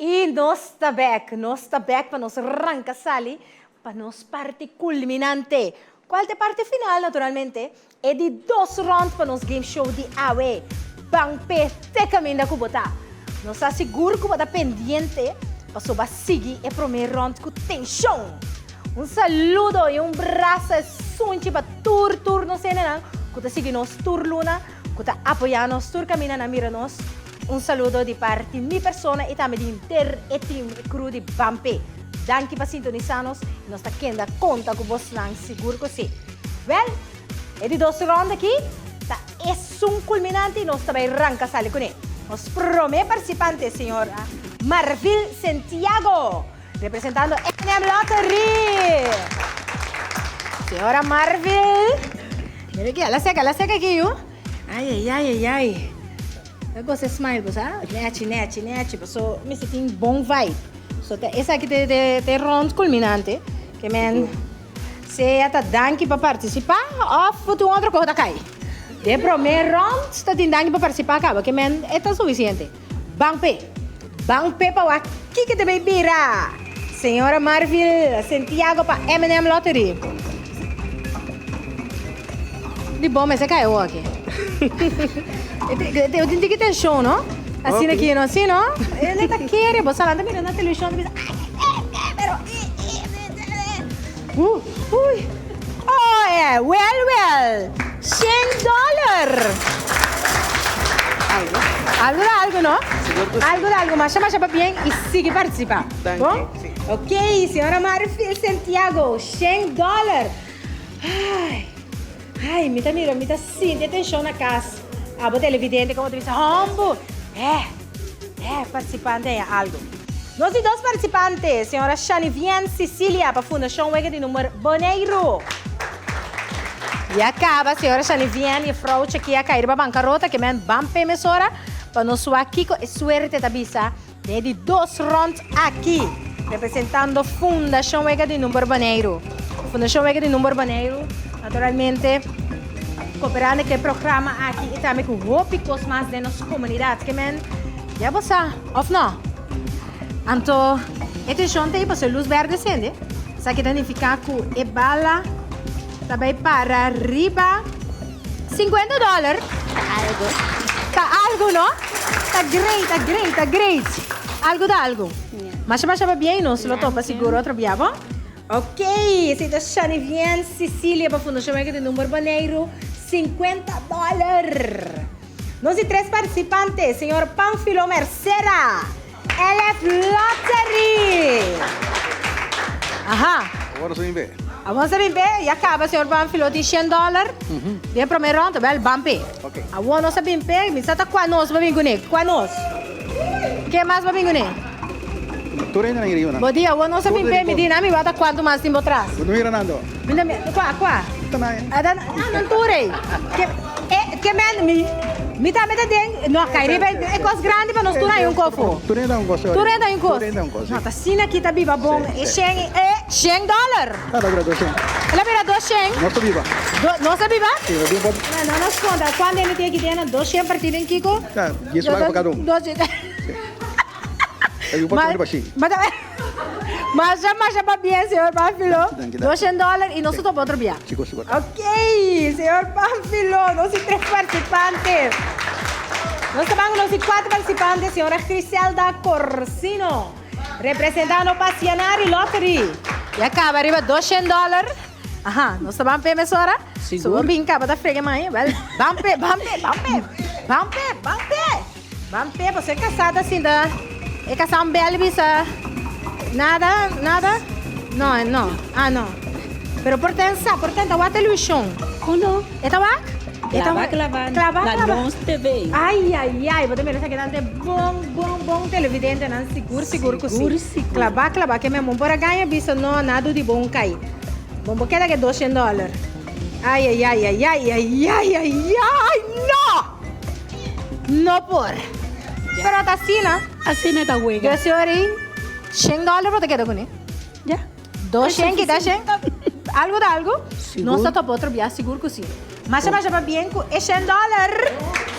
S2: I nos ta bek, nos ta bek pa nos ranka sali pa nos parti kulminante. Kual ta e parti final? Naturalmente, e di dos rònt pa nos game show di awe. Ban p'e te kaminda ku bo ta. Nos ta sigur ku bo ta pendiente pasobra sigui e promé rònt ku tenshon. Un saludo i un brasa e sunchi pa tur tur nos hendenan ku ta sigui nos tur luna, ku ta apoyá nos tur kaminda nan mira nos. Un saludo di parti mi persona y tambe di henter e team e crew di Bampe. Danki pa sintonisa nos y nos ta kenda conta cu bosnan sigur cu si. Wel, e di dos ronda aki ta e. esun kulminante i nos ta bai ranka sali kuné. Nos promé partisipante, señor Marvil Sentiago, representando NM Lottery. Señora Marvil, mira aki, ala seka, ala seka aki yu. Ai, ai, ai, ai, ai. Ta gosa e smile bo sa, nechi, nechi, nechi, paso mester tin bon vibe. So ta esaki ta e rond kulminante, ke men. Sea ta danki pa partisipá òf bo tin un otro koho ta kai. Den promé rònt ta tin danki pa partisipá kaba ke men e ta sufisiente. Ban p'e. Ban p'e pa wak kiko ta bay bira. Señora Marvil Sentiago pa M&M Lottery. Di bon mester kai awor aki. E tin tiki tenshon no. Asina aki no, si no? E ta kere bo sa nan ta mira na televishon ta bisa ay ay ay pero. Uh, uy. Oh, eh, wel, wel. Shen dollar. Algo. Algo da algo, no? Algo da algo. Masha, masha pabien y sigue participa. Bon? Ok, señora Marifil Santiago, shen dollar. Ay, ay, mi ta mira, mi ta sinti e tension na cas. Abo televidente, como ta bisa, hombo. Eh. E participante haña algo. Nos di dos participante, señora Shanivien Cicilia pa Fundacion Wega di Number Boneiru. Ya caba señora Shanivien y vrouw Chakia cay riba bancarota ke men ban p'e mesora pa nos wak kico e suerte ta bisa den e di dos rond aki representando Fundacion Wega di Number Boneiru. Fundacion Wega di Number Boneiru naturalmente Cooperando cu e programa aki y tambe cu hopi cos mas den nos comunidad. Ke men ya bo sa, of no? Anto e tension ta ey pasobra e luz berde sende. Esaki ta nifica cu e bala ta bay para riba 50 dollar.
S10: Ta algo.
S2: Ta algo, no? Ta great, ta great, ta great. Algo ta algo. Masha masha pabien y nos lo topa sigur otro bia, bo? Ok, esei ta Shanivien Cecilia pa Fundashon Wega di Number Boneiru, 50 dòler. Nos di tres partisipante, señor Panfilo Mercera, LF Lottery. Aha.
S16: Awor nos a bin p'e.
S2: Awor nos a bin p'e, ya kaba señor Panfilo tin shen dòler den promé rònt, wèl ban p'e.
S16: Ok.
S2: Awor nos a bin p'e, mi sa ta kua nos bo bin kuné, kua nos? Ke mas bo bin kuné?
S16: Tur hende nan iriba nan.
S2: Bo di awor nos a bin pe mi di nan mi wak ta cuanto mas tin bo tras.
S16: Bo no mira nan do.
S2: Mi ta mira cua cua.
S16: Ta nan e.
S2: Ah nan tur ey. Ke e ke men mi mi tambe ta den no kai riba e cos grandi pa nos tur hay un kofo.
S16: Tur hende un cos.
S2: Tur hende un cos.
S16: Tur hende un cos.
S2: No ta asina ki ta biba bon e shen e shen dollar.
S16: Ta ta bira 200.
S2: El a bira 200.
S16: Nos ta biba.
S2: Nos ta biba?
S16: Si nos biba.
S2: No nos conta cuanto hende tin aki den nan 200 parti den kiko?
S16: Ta dies wak pa cada un.
S2: Masha masha pabien señor Pamphilo. 200 dólar y nos ta topa otro bia.
S16: Sigur sigur.
S2: Ok señor Pamphilo nos tin tres participantes. Nos ta ban cu nos tin cuatro participantes señora Griselda Corsino representando Pasionari Lottery. Ya caba riba 200 dólar. Aha nos ta ban p'e mesora.
S14: Sigur.
S2: So bo bin caba ta frega mai. Wel ban p'e ban p'e ban p'e ban p'e ban p'e. Ban p'e pasobra e kasá ta sinta e kasá un bèl bisa nada nada no no ah no pero por ten sa por ten ta wak televishon
S11: Oh no.
S2: E ta wak? E ta
S11: Klaba klaba
S2: klaba
S11: na
S2: klaba
S11: nos TV.
S2: Ai ai ai bo ta mira esaki nan ta e bon bon bon televidentenan sigur sigur ku si
S11: Sigur sigur.
S2: Klaba klaba ke mi amor por a gaña bisa no nada di bon kai bon bo keda ke 200 dòler ai ai ai ai ai ai ai ai ai no. No por. Pero ta asina.
S11: Asina ta wega.
S2: Yo sorry. Shen dollar bo ta keda kuné.
S11: Ya.
S2: Dos shen kita shen. Algo ta algo.
S11: Sigur.
S2: Nos ta topa otro bia sigur ku si. Masha masha pabien ku e shen dollar.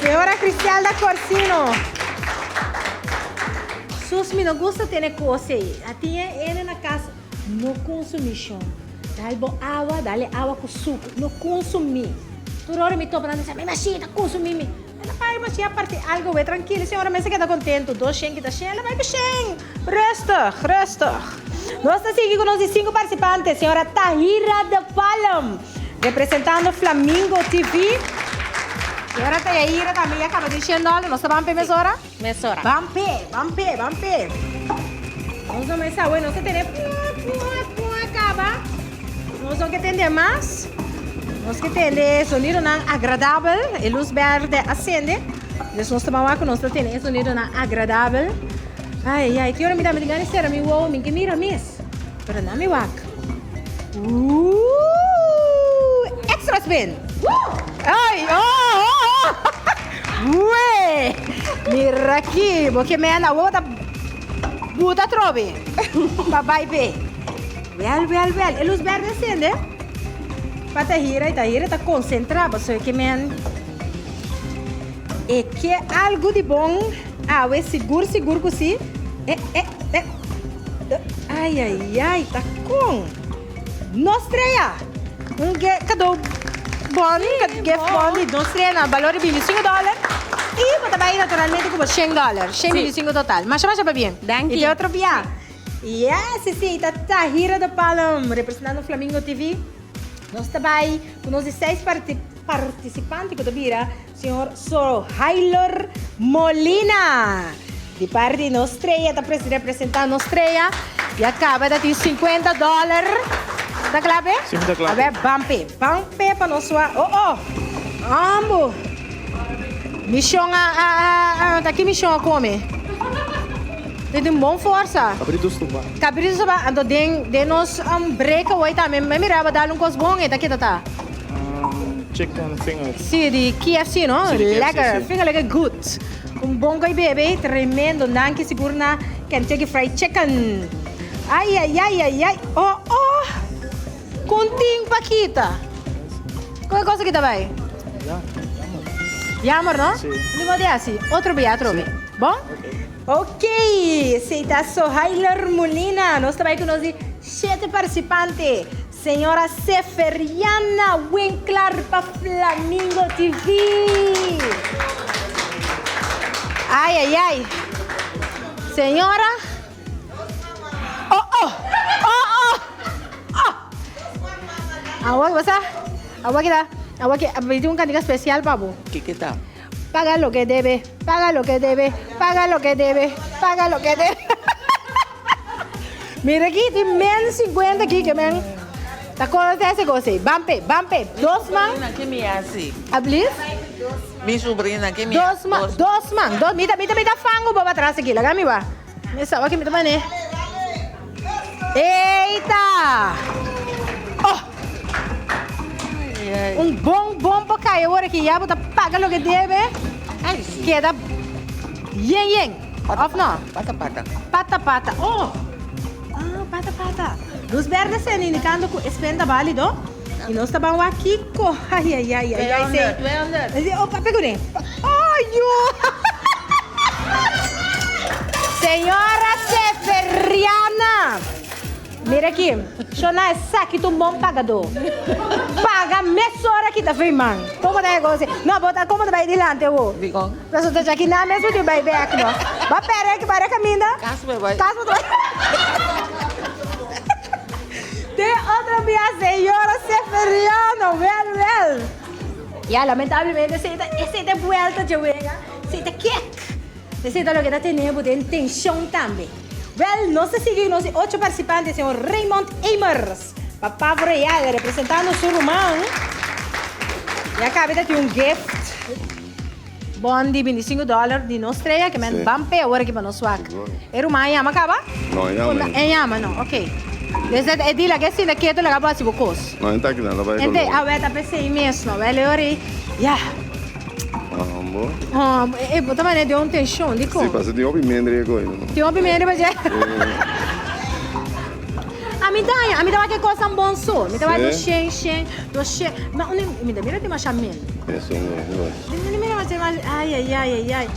S2: Señora Cristialda Corsino. Sus mi no gusta tene kos ei. A tin e ene na kas. No consumi shon. Dal bo awa, dale awa cu sucu. No consumi. Tur ora mi topa nan ta bisa, mi mashia ta consumi mi. Mi ta pai mashia parti algo we trankilo. Señora mester keda contento. Dos shen kita shen, el a bai cu shen. Rustig, rustig. Nos ta sigui cu nos di cinco participante, señora Tahira de Palm, representando Flamingo TV. Señora Tahira tambe ya caba di shen dollar. Nos ta ban p'e mesora?
S10: Mesora.
S2: Ban p'e, ban p'e, ban p'e. Nos no mester awe, nos ta tene pua, pua, pua kaba. Nos no ke tende mas. Nos ke tende sonidonan agradabel, e lus berde a sende. Dus nos ta ban wak ku nos ta tene e sonidonan agradabel. Ai, ai, ki ora mi ta? Mi tin gana di sera mi wowo, mi ke mira mes. Pero na mi wak. Ooh! Extra spin! Ai, oh, oh, oh! Wee! Mira aki, bo ke mena, awor bo ta buta atrobe pa bai p'e. Wèl, wèl, wèl, e lus bèrdè a sende pa Tahira i Tahira ta konsentrá pasobra ke men e ke algu di bon awe sigur sigur ku si. E, e, e, ai, ai, ai, ta kon? No strea! Un kadó bon, gift bon di no strea na balor di bintisingu dòler i bo ta bai naturalmente ku bo shen dòler, shen bintisingu total. Masha masha pabien.
S10: Danki.
S2: I te otro bia. Yes, esei ta Tahira de Palm representando Flamingo TV. Nos ta bai ku nos di seis partisipante ku ta bira Señor Sohailor Molina. Di parti di nos strea ta representa nos strea y a caba ta tin 50 dollar. Ta cla pe?
S12: Si, mi ta cla.
S2: A ber, ban pe. Ban pe pa nos wak. Oh, oh. Ambo. Mision a, a, a, a, ta ki mision a come? Tin tin bon forsa.
S12: Cabrito stuba.
S2: Cabrito stuba. Anto den, den nos um, breakaway tambe, mi miraba dal un cos bon, e ta kita ta?
S12: Chicken fingers.
S2: Sí, di KFC, no?
S12: Sí, di KFC,
S2: Lekker,
S12: sí.
S2: finger lekker good. Un bon koi bebe, tremendo. Danki sigur na Kentucky Fried Chicken. Ay, ay, ay, ay, ay. Oh, oh. Con tin pa kita. Con e cosa kita bai?
S12: Ya, jammer.
S2: Jammer, no?
S12: Sí.
S2: Ni modo di haci. Otro bia, otro bia. Bon? Ok. Esey ta Sohailer Molina. Nos ta bai cu nos di shete participante. Señora Seferiana Winklar pa Flamingo TV. Ay, ay, ay. Señora. Oh, oh, oh, oh, oh. Awor bo sa, awor kita, awor ki, mi tin un kantika spesial pa bo.
S8: Kiko ta?
S2: Paga loke debe, paga loke debe, paga loke debe, paga loke debe. Mira aki, tin men 50 aki ke men ta kore ese kos ei. Ban p'e, ban p'e. Dos man.
S8: Mi sobrina ke mi hasi.
S2: Ablief?
S8: Mi sobrina ke mi
S2: Dos man, dos man. Dos, mi ta, mi ta, mi ta fangu bo patras aki. Laga mi wak. Mi sa wak mi ta mane. Eita! Oh! Un bon, bon pa kai awor aki. Ya bo ta paga loke debe. Keda yen yen. Of no?
S8: Pata pata.
S2: Pata pata. Oh! Ah, pata pata. Luz berde sende indicando cu e spend ta valido. Y nos ta ban wak kico. Ay, ay, ay, ay, ay.
S8: 200, 200.
S2: Oh, papia cu ne. Ay, yo! Señora Seferiana. Mira aki, Shona esaki ta un bon pagadó. Paga mesora ki ta firman. Como ta e cosa? No, bo ta como ta bai dilanti awo?
S8: Dikon?
S2: Pasobra ta djaki nan mes bo tin bai bek no. Bo a pere ki para kaminda?
S8: Kas bo bai.
S2: Kas bo ta bai. Te otro bia señora Seferiano, wel wel. Ya lamentablemente esei ta esei ta e buelta dje wega, esei ta kek. Esei ta loke ta tene bo den tenshon tambe. Wèl, nos ta sigui nos di ocho partisipante, señor Raymond Emers, pa Pavo Real, representando su ruman. Ya kabe ta tin un gift bon di bintisingu dòler di nos trea, ke men ban p'e awor aki pa nos wak. E ruman a yama kaba?
S13: No, e yama ainda.
S2: E yama no, ok. Desde e di laga e sinta ketu laga bo hasi bo kos.
S13: No, e ta aki nan, ta bai
S2: Ente, awè ta p'esei mes no. Wèl, e ora ei, ya.
S13: Ambo.
S2: Oh, e bo ta manera den un tension, dikon?
S13: Si, pasa tin hopi mendre e koi.
S2: Tin hopi mendre pa dje? Ami ta haña, ami ta wak e kosnan bon so. Mi ta wak dos shen, shen, dos shen. Ma un, mi ta mira tin masha mil.
S13: Esun, esun.
S2: Mi ta mira masha, masha, ai, ai, ai, ai, ai.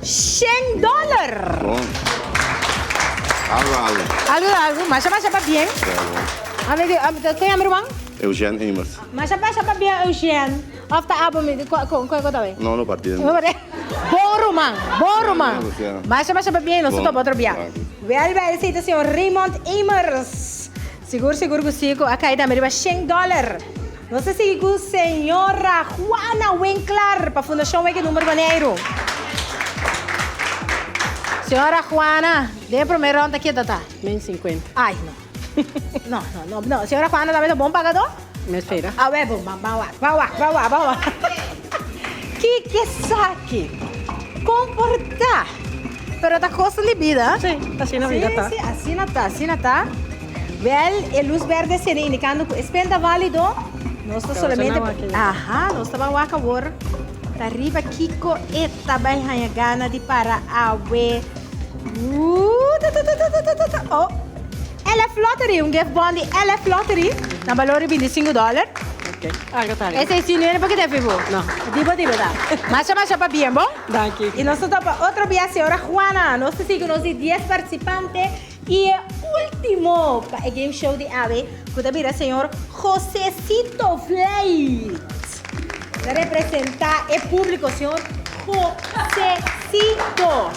S2: Shen dòler!
S13: Bon. Algu, algu.
S2: Algu, algu. Masha, masha pabien. Ami di, kon yama ruman?
S13: Eugène Emers.
S2: Masha, masha pabien, Eugène. Of ta abo mi con con con ta bay?
S13: No, no partiendo.
S2: No partiendo. Bon ruman, bon ruman. Masha masha pabien nos ta topa otro bia. Wel wel esey ta señor Raymond Emers. Sigur sigur cu si cu a cay tambe riba shen dollar. Nos ta sigui cu señora Juana Winklar pa Fundacion Weke Number Boneiru. Señora Juana, den e prome rond ta keda ta?
S14: Men 50.
S2: Ay no. No, no, no, no. Señora Juana tambe ta bon pagador?
S14: Mi espera.
S2: Awe bo, ban wak, ban wak, ban wak, ban wak. Kiko esaki? Komportá. Pero ta kosnan di bida.
S14: Sí, asina bida ta.
S2: Sí, sí, asina ta, asina ta. Wèl, e lus bèrdè sende indikando ku e spel ta válido. Nos ta solamente. Aha, nos ta ban wak awor. Ta riba kiko e ta bai haña gana di para awe. Ooh, ta ta ta ta ta ta ta. Oh, LF Lottery, un gift bon di LF Lottery na balor di bintisingu dòler.
S14: Ok, algo ta riba.
S2: Esei si no e pa kita fi bo.
S14: No.
S2: Di bo di bo ta. Masha masha pabien, bon?
S14: Danki.
S2: I nos ta topa otro bia señora Juana. Nos ta sigui ku nos di dies partisipante i e ultimo pa e game show di awe ku ta bira señor Josecito Vlijt. Ta representa e publico señor Josecito.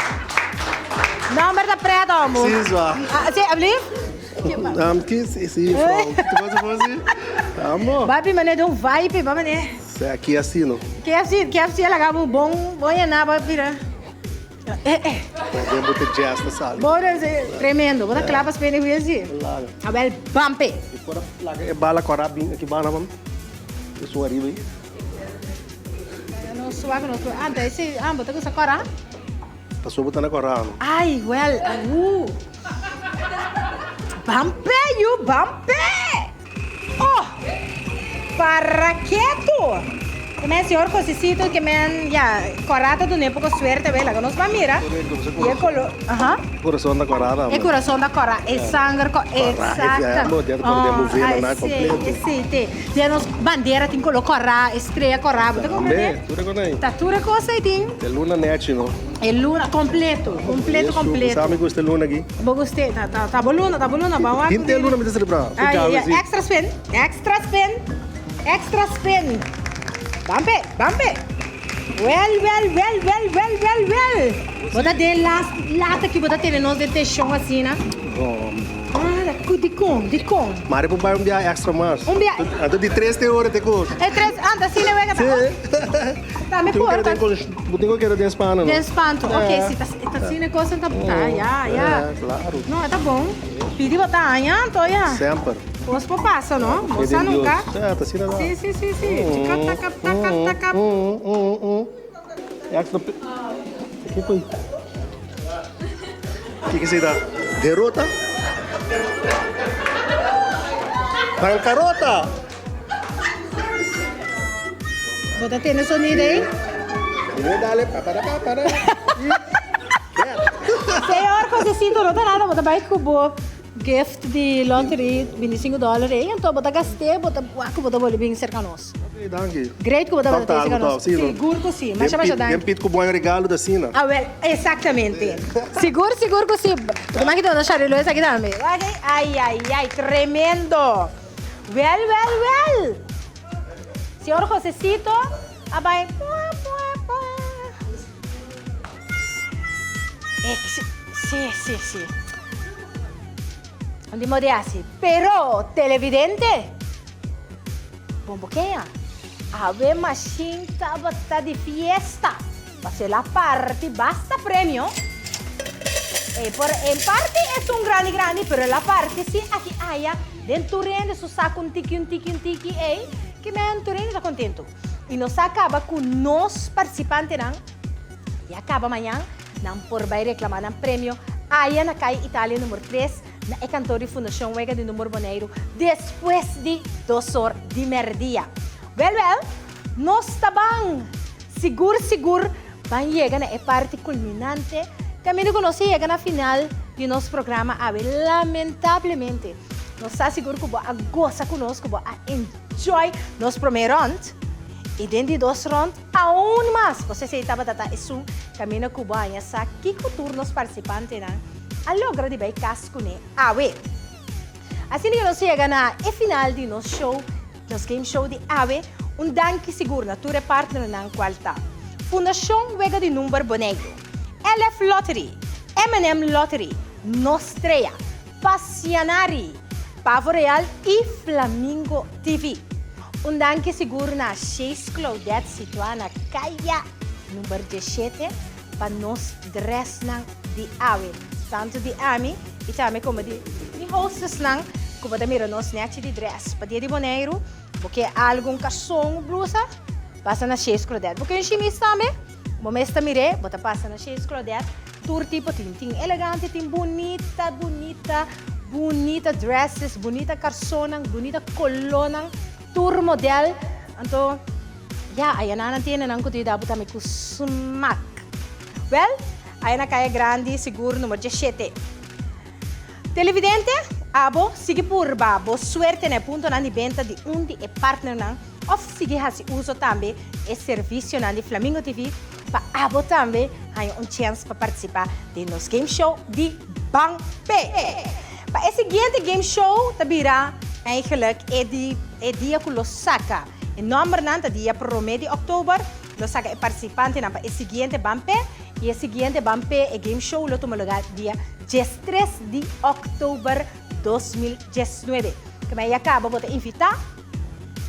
S2: Nomber ta pret homo.
S6: Si zwa.
S2: Si alblief?
S6: Ki si si vrouw. Ki ta pasa si? Amo.
S2: Babi mane don vibe ba mane.
S6: Sea KFC no.
S2: KFC KFC a laga bo bon bon yena ba bira. Eh eh.
S6: Den bo ta jazz ta sali.
S2: Bo ta tremendo. Bo ta kla pa spende hues di.
S6: Claro.
S2: Awel bampe.
S6: Mi por a laga e bala kora bin aki banda man. Esun ariba ahi.
S2: No suak no suak. Anta ese ah bo ta gusta kora?
S6: Pasobra bo ta na kora no.
S2: Ay wel uh. Bampe yu bampe. Oh! Para ketu! Ke men señor Josecito ke men ya kora ta dun'é poko suerte wei laga nos ban mira. I e kolo aha.
S6: E kurason ta kora tambe.
S2: E kurason ta kora, e sanger kora, exacto.
S6: Oh,
S2: si, si, te. Den nos bandera tin kolo kora, e strea kora, bo ta komprende?
S6: Tambe, tur e kos ei.
S2: Ta tur e kos ei tin.
S6: E luna nechi no.
S2: E luna completo, completo, completo.
S6: Sa mi gusta e luna aki.
S2: Bo gust'é? Ta, ta, ta bo luna, ta bo luna, ban wak.
S6: Henter luna mi ta selebrá.
S2: Ay, ay, ay, extra spin, extra spin, extra spin. Ban p'e, ban p'e. Wel, wel, wel, wel, wel, wel, wel. Bo ta den last, laat aki bo ta tene nos den tenshon asina. Ah, ku dikon, dikon?
S6: Mari por bai un bia extra mas.
S2: Un bia.
S6: Anto di tres te ora te kos.
S2: E tres, anta asina wega ta.
S6: Sí.
S2: Ta mi por.
S6: Bo tin ku keda den spano, no?
S2: Den spanto, ok, si ta asina e kos ta ya, ya.
S6: Claro.
S2: No, e ta bon. Pidi bo ta haña anto ya.
S6: Semper.
S2: Kos por pasa, no? Bo sa nunka.
S6: Ja, ta asina ta.
S2: Si, si, si, si. Chika taka taka taka.
S6: Extra. Kiko ei? Kiko esei ta? Derota? Bankarota!
S2: Bo ta tende sonido ei?
S6: Dale, pa para pa para.
S2: Señor Josecito, no ta nada, bo ta bai ku bo gift di lottery, 25 dòler ei, anto bo ta gast'é, bo ta wak ku bo ta bolbe bin serka nos.
S6: Ok, danki.
S2: Great ku bo ta
S6: Tòg ta
S2: serka
S6: algu
S2: nos.
S6: tòg, si no?
S2: Sigur ku si, masha masha danki.
S6: Den pit ku bon regalo ta asina.
S2: Awel, exactamente. Sigur, sigur ku si. Bo ta maki duna Shari Luis aki tambe. Wak ei, ai, ai, ai, tremendo. Wel, wel, wel! Señor Josecito a bai pua, pua, pua. Ex, sí, sí, sí. Un di modi asi. Pero, televidente, bombokea, awe mashin tabata di fiesta. Pasobra el a parti basta premio. E por en parti es un grandi grandi, pero el a parti si aki aya den tur hende su saco un tiki un tiki un tiki ey, ki men tur hende ta contento. Y nos a caba cu nos participantenan ya caba mañan nan por bay reclama nan premio aya na Calle Italia numero tres na e kantoor di Fundacion Wega di Numero Boneiru despues di dos or di merdia. Wel wel, nos ta ban! Sigur sigur ban yega na e parti kulminante kaminda ku nos a yega na final di nos programa awe. Lamentablemente nos sa sigur ku bo a gosa ku nos, ku bo a enjoy nos promé rònt i den di dos rònt aun mas. Pasobra esei tabata ta esun kaminda ku bo haña sa kiko tur nos partisipantenan a logra di bai kas kuné awe. Asina ku nos yega na e final di nos show. Nos game show di awe, un danki sigur na tur e partnernan cual ta, Fundacion Wega di Number Boneiru, LF Lottery, M&M Lottery, Nostrea, Pasianari, Pavo Real y Flamingo TV. Un danki sigur na Chez Claudette situa na Caya number 17 pa nos dressnan di awe, tanto di ami y tambe como di mi hostessnan cu bo ta mira nos nechi di dress pa dia di Boneiru. Bo ke algu, un karson, un blusa, pasa na Chez Claudette. Bo ke un shimis tambe, bo mes ta mir'é, bo ta pasa na Chez Claudette. Tur tipo tin. Tin elegante, tin bunita, bunita, bunita dresses, bunita karsonnan, bunita kolónan, tur modèl. Anto, ya, ayanan nan tiene nan ku ta yuda bo tambe ku smak. Wèl, aya na Kaya Grandi, sigur number diesshete. Televidente, abo sigui purba bo suerte na e puntonan di benta di un di e partnernan òf sigui hasi uso tambe e servisionan di Flamingo TV pa abo tambe haña un chèns pa partisipá den nos game show di Ban P'e. Pa e siguiente game show ta bira eigenlijk e di e dia ku lo saka e nòmbernan ta dia promé di òktober. Lo saka e partisipantenan pa e siguiente Ban P'e i e siguiente Ban P'e e game show lo tuma lugá dia diestres di òktober 2019. Kemey ya kaba bo ta invitá.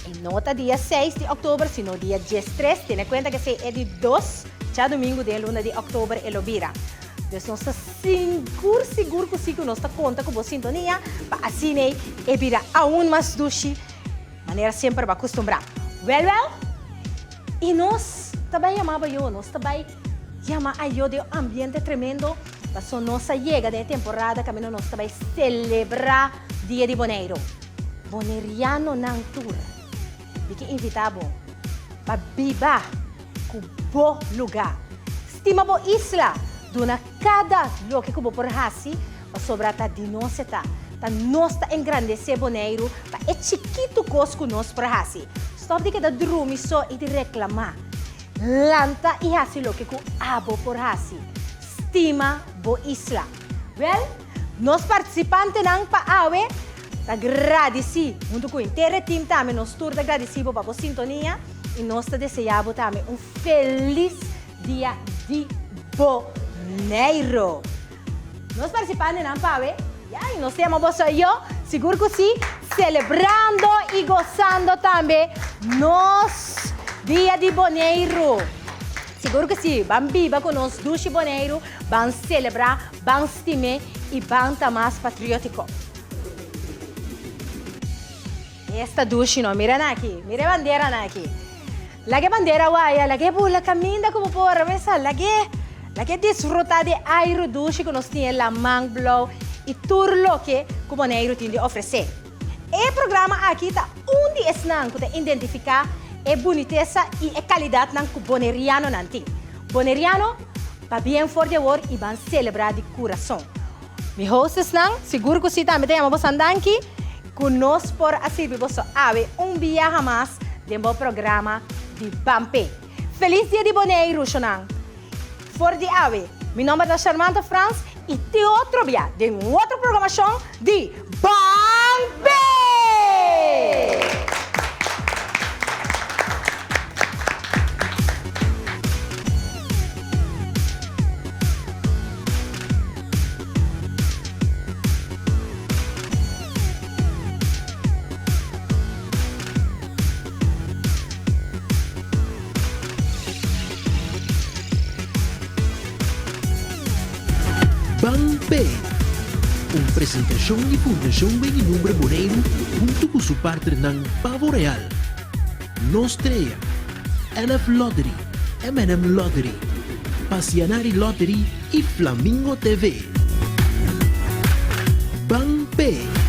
S2: E no ta dia seis di òktober sino dia diestres. Tene kuenta ku esei e di dos djadumingu den luna di òktober e lo bira. Dus nos ta sigur sigur ku si ku nos ta konta ku bo sintonia pa asin'ei e bira aun mas dushi manera semper bo a kustumbrá. Wèl wèl, i nos ta bai yama bo ayo, nos ta bai yama ayo den un ambiente tremendo pasobra nos a yega den e temporada kaminda nos ta bai selebrá Dia di Boneiru. Bonerianonan tur, mi ke invitá bo pa biba ku bo lugá. Stima bo isla, duna kada loke ku bo por hasi pasobra ta di nos e ta. Ta nos ta engrandesé Boneiru pa e chikitu kos ku nos por hasi. Stòp di keda drumi so i di reklamá. Lanta i hasi loke ku abo por hasi. Stima bo isla. Wèl, nos partisipantenan pa awe ta gradisí, huntu ku henter e tim tambe nos tur ta gradisí bo pa bo sintonia i nos ta deseá bo tambe un felis Dia di Boneiru. Nos participantenan pa awe, ya, y nos ta yama boso ayo, sigur cu si, celebrando y gozando tambe nos Dia di Boneiru. Sigur cu si, ban biba cu nos dushi Boneiru, ban celebra, ban stim'e y ban ta mas patriotico. Esta dushi no, mira nan aki, mira e bandera nan aki. Laga e bandera waya, laga e bula kaminda ku bo por, mesa, lag'é, lag'é disfrutá di e airu dushi ku nos tin, e laman blou i tur loke ku Boneiru tin di ofresé. E programa aki ta un di esnan ku ta identifiká e bunitesa i e kalidatnan ku bonerianonan tin. Boneriano, pabien for di awor i ban selebrá di kurason. Mi hostesnan, sigur ku si tambe ta yama bosan danki ku nos por a sirbi boso awe un biaha mas den bo programa di Ban P'e. Felis Dia di Boneiru, shonnan! For di awe, mi nomber ta Sharmanta Frans i te otro bia den un otro programashon di Ban P'e!
S1: Ban P'e, un presentashon di Fundashon Weg'i Number Boneiru huntu ku su partnernan Pavo Real, Nos Trea, NF Lottery, M&M Lottery, Pasianari Lottery y Flamingo TV. Ban p'e!